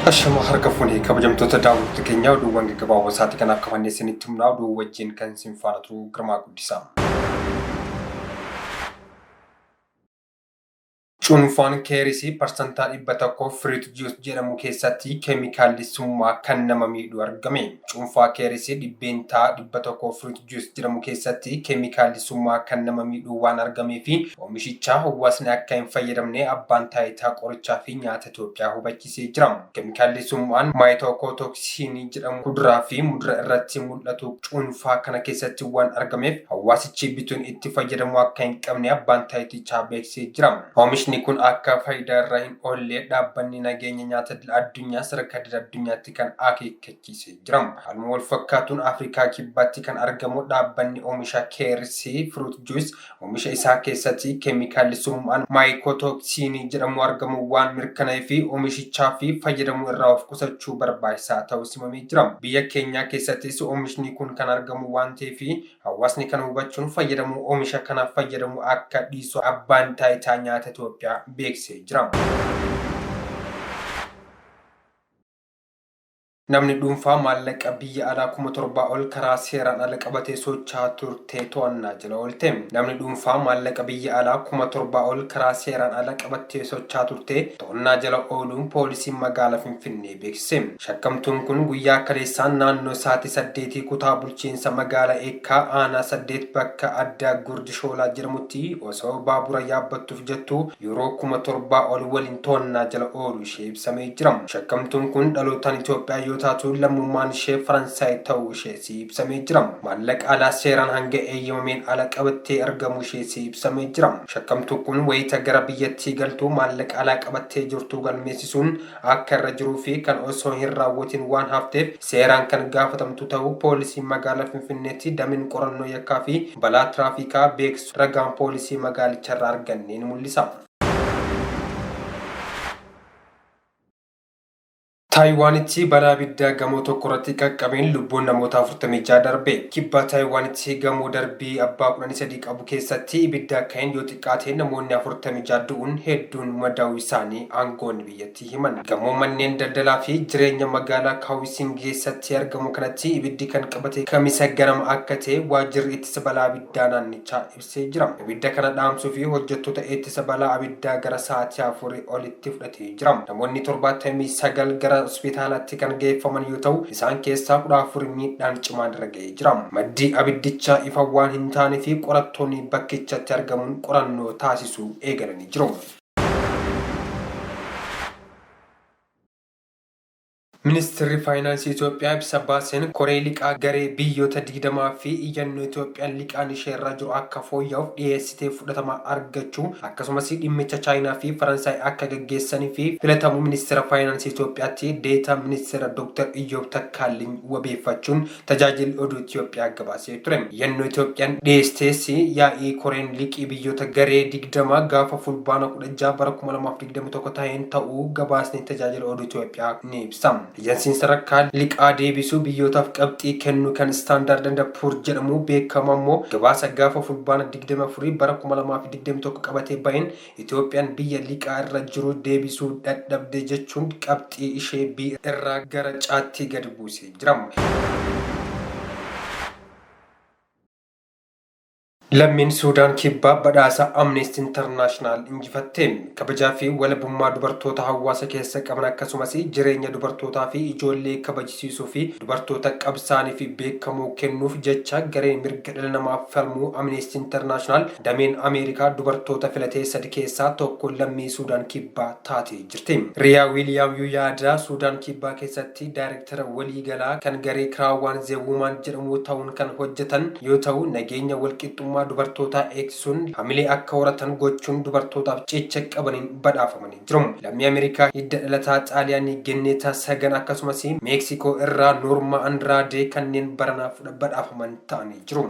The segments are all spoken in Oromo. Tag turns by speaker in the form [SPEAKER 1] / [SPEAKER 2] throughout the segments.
[SPEAKER 1] Ashama harka fuunee kabajamtoota daawwattoota keenyaa oduuwwan gaggabaaboo sa'aatii kanaaf qabannee isinitti himnaa oduu wajjin kan isin faana turu Girmaa Guddisaa. Cuunfaan keerisii parsantaa 100 Fruit Juice jedhamu keessatti keemikaalli summaa kan nama miidhu argame. Cuunfaa keerisii %100 Fruit Juice jedhamu keessatti keemikaalli summaa kan nama miidhu waan argameefi oomishicha hawwaasni akka hin fayyadamne Abbaan Taayitaa Qorichaa fi Nyaata Itoophiyaa hubachisee jira. Keemikaalli summaan maayitookotoksiinii jedhamu kuduraa fi mudura irratti mul'atu cuunfaa kana keessatti waan argameef hawwaasichi bituun itti fayyadamuu akka hin qabne abbaan taayitichaa beeksisee jira. Oomishni kun akka faayidaa irra hin oolle dhaabbanni nageenya nyaata idil addunyaa sadarkaa idil addunyaatti kan akeekkachiisee jira. Haaluma wal fakkaatuun Afrikaa Kibbaatti kan argamu dhaabbanni oomisha Keersii Fruit Juice Oomisha isaa keessatti keemikaalli sum'aan maayikootoksiinii jedhamu argamuu waan mirkana'ee fi oomishichaa fi fayyadamuu irraa of qusachuu barbaachisaa ta'uus himamee jira. Biyya keenyaa keessattis oomishni kun kan argamu waan ta'eef hawaasni kana hubachuun fayyadamuu oomisha kana fayyadamuu akka dhiisu Abbaan Taayitaa Nyaata Itoophiyaa beeksisee jira. Namni dhuunfaa maallaqa biyya alaa 7,000 ol karaa seeraan ala qabatee socho'aa turte to'annaa jala oolte. Namni dhuunfaa maallaqa biyya alaa 7,000 ol karaa seeraan ala qabattee socho'aa turte to'annaa jala ooluun poolisiin magaala Finfinnee beeksise. Shakkamtuun kun guyyaa kaleessaa naannoo sa'aatii saddeetii kutaa bulchiinsa magaala Eekkaa aanaa 8 bakka addaa Gurdi Shoolaa jedhamutti osoo baabura yaabbattuuf jettuu Yuuroo 7,000 ol waliin to'annaa jala oolu ishee ibsamee jira. Shakkamtuun kun dhalootaan Itoophiyaa yoo taatu lammummaan ishee Faransaay ta'uu ishees ibsamee jira. Maallaqa alaa seeraan hanga eeyyamameen ala qabattee argamuu ishees ibsamee jira. Shakkamtuu kun wayita gara biyyattii galtu maallaqa alaa qabattee jirtu galmeessisuun akka irra jiruu fi kan osoo hin raawwatiin waan hafteef seeraan kan gaafatamtu ta'uu Poolisii Magaalaa Finfinneetti Dameen Qorannoo Yakkaa fi Balaa Tiraafikaa beeksisuu ragaan Poolisii magaalicharraa arganne ni mul'isa. Taayiwaanitti balaa abiddaa gamoo tokkorratti qaqqabeen lubbuun namoota 46 darbe. Kibba Taayiwaanitti gamoo darbii abbaa 13 qabu keessatti ibidda ka'een yoo xiqqaate namoonni 46 du'uun hedduun madaa'uu isaanii aangoonni biyyattii himan. Gamoo manneen daldalaa fi jireenya magaalaa Kaawisiing keessatti argamu kanatti ibiddi kan qabate Kamisa ganama akka ta'e waajjirri ittisa balaa abiddaa naannichaa ibsee jira. Ibidda kana dhaamsuu fi hojjettoota ittisa balaa abiddaa gara sa'aatii afurii olitti fudhatee jira. Namoonni 79 gara hospitaalaatti kan geeffaman yoo ta'u, isaan keessaa 14 miidhaan cimaan irra ga'ee jira. Maddi abiddichaa ifa waan hin taaneef qorattoonni bakkichatti argamuun qorannoo taasisuu eegalanii jiru. Ministeerri Faayinaansii Itoophiyaa ibsa baaseen koree liqaa garee biyyoota 20 fi iyyannoo Itoophiyaan liqaan isheerra jiru akka fooyya'uuf dhiyeessite fudhatama argachuu akkasumas dhimmicha Chaayinaa fi Faransaay akka gaggeessanii fi filatamuu Ministeera Faayinaansii Itoophiyaatti Deetaa Ministeera Dooktar Iyyoob Takkaalliny wabeeffachuun Tajaajilli Oduu Itoophiyaa gabaasee ture. Iyyannoo Itoophiyaan dhiyeesstees yaa'ii koreen liqii biyyoota garee 20 gaafa Fulbaana 16 bara 2021 taa'een ta'uu gabaasni Tajaajila Oduu Itoophiyaa ni ibsa. Ejansiin sadarkaa liqaa deebisuu biyyootaaf qabxii kennu kan Standard and Poor jedhamu beekamu ammoo gabaasa gaafa Fulbaana 24 bara 2021 qabatee baheen Itoophiyaan biyya liqaa irra jiru deebisuu dadhabde jechuun qabxii ishee B irraa gara C'tti gadi buusee jira. Lammiin Suudaan Kibbaa badhaasa Amnesty International injifatte. Kabajaa fi walabummaa dubartoota hawaasa keessa qaban akkasumas jireenya dubartootaa fi ijoollee kabajisiisuu fi dubartoota qabsaa'anii fi beekamoo kennuuf jecha gareen mirga dhala namaaf falmuu Amnesty International Dameen Ameerikaa dubartoota filatee sadi keessaa tokko lammii Suudaan Kibbaa taatee jirti. Riyaa Wiiliyaam Yuyaadaa Suudaan Kibbaa keessatti daayirektara waliigalaa kan garee Kiraawaan ze Wuumaan jedhamuu ta'uun kan hojjetan yoo ta'u, nageenya walqixxummaa dubartootaa eegsisuun hamilee akka horatan gochuun dubartootaaf cicha qabaniin badhaafamanii jiru. Lammii Ameerikaa hidda dhalataa Xaaliyaanii Genneetaa Sagan akkasumas Meeksikoo irraa Noormaa Andraadee kanneen baranaaf badhaafaman ta'anii jiru.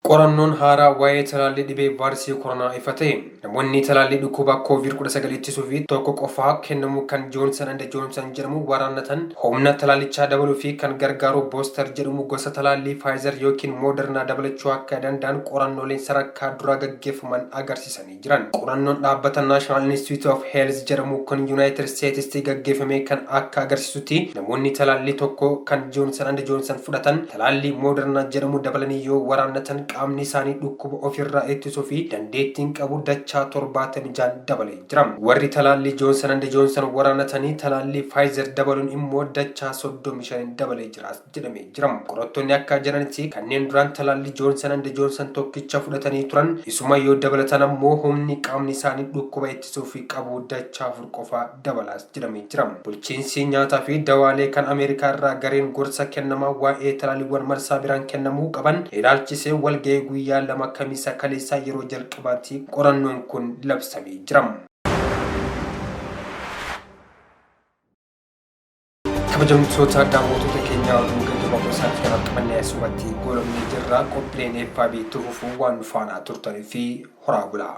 [SPEAKER 1] Qorannoon haaraa waa'ee talaallii dhibee vaayiresii koronaa ifa ta'e. Namoonni talaallii dhukkuba Covid-19 ittisuu fi tokko qofaa kennamu kan Johnson and Johnson jedhamu waraannatan humna talaallichaa dabaluu fi kan gargaaru booster jedhamu gosa talaallii Pfizer yookiin Moderna dabalachuu akka danda'an qorannooleen sadarkaa duraa gaggeeffaman agarsiisanii jiran. Qorannoon dhaabbata National Institute of Health jedhamu kan United Statesitti gaggeeffame kan akka agarsiisutti, namoonni talaallii tokko kan Johnson and Johnson fudhatan talaallii Moderna jedhamu dabalanii yoo waraannatan, qaamni isaanii dhukkuba ofirraa ittisuu fi dandeettiin qabu dachaa 76 dabalee jira. Warri talaallii Johnson and Johnson waraannatanii talaallii Pfizer dabaluun immoo dachaa 35 dabalee jira jedhamee jira. Qorattoonni akka jedhanitti, kanneen duraan talaallii Johnson and Johnson tokkicha fudhatanii turan isuma yoo dabalatan ammoo humni qaamni isaanii dhukkuba ittisuu fi qabu dachaa 4 qofa dabalaas jedhamee jira. Bulchiinsi nyaataa fi dawaalee kan Ameerikaa irraa gareen gorsa kennamaa waa'ee talaalliiwwan marsaa biraan kennamuu qaban ilaalchisee walga'ii guyyaa 2 Kamisa kaleessaa yeroo jalqabaatti qorannoon kun labsamee jira. Kabajamtoota daawwattoota keenyaa, oduu gaggabaaboo isaatti kanaaf qabannee asumatti goolabnee jirra. Qophiileen FIB itti fufuu waan nu faana turtanii fi horaa bulaa.